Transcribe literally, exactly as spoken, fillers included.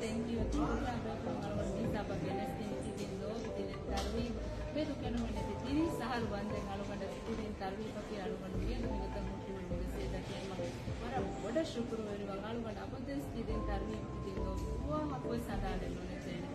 ތެންކިޔޫ ތިބުގެ އަބައިފުޅު އަޅުގަނޑު މިހިސާބަށް ގެނެސްދިން ތިބި ލޯބި ދިލެއް ތަރުވީ މެދު ކެނޑުމެއް ނެތި ތިރީސް އަހަރު ވަންދެން އަޅުގަނޑަށް ތިބި ތަރުވީ ފަކީ އަޅުގަނޑު މިއަދު މިގޮތަށް ހުއްޓުވުން ނުވެސް އެ ދަކީމަ ވަރަށް ބޮޑަށް ޝުކުރުވެރިވަން އަޅުގަނޑު އަބަދުވެސް ތިދިން ތަރުވީ ތިދިން ލޯބި ވާހަކަ ސަދާނެ ނުނެތޭނެ.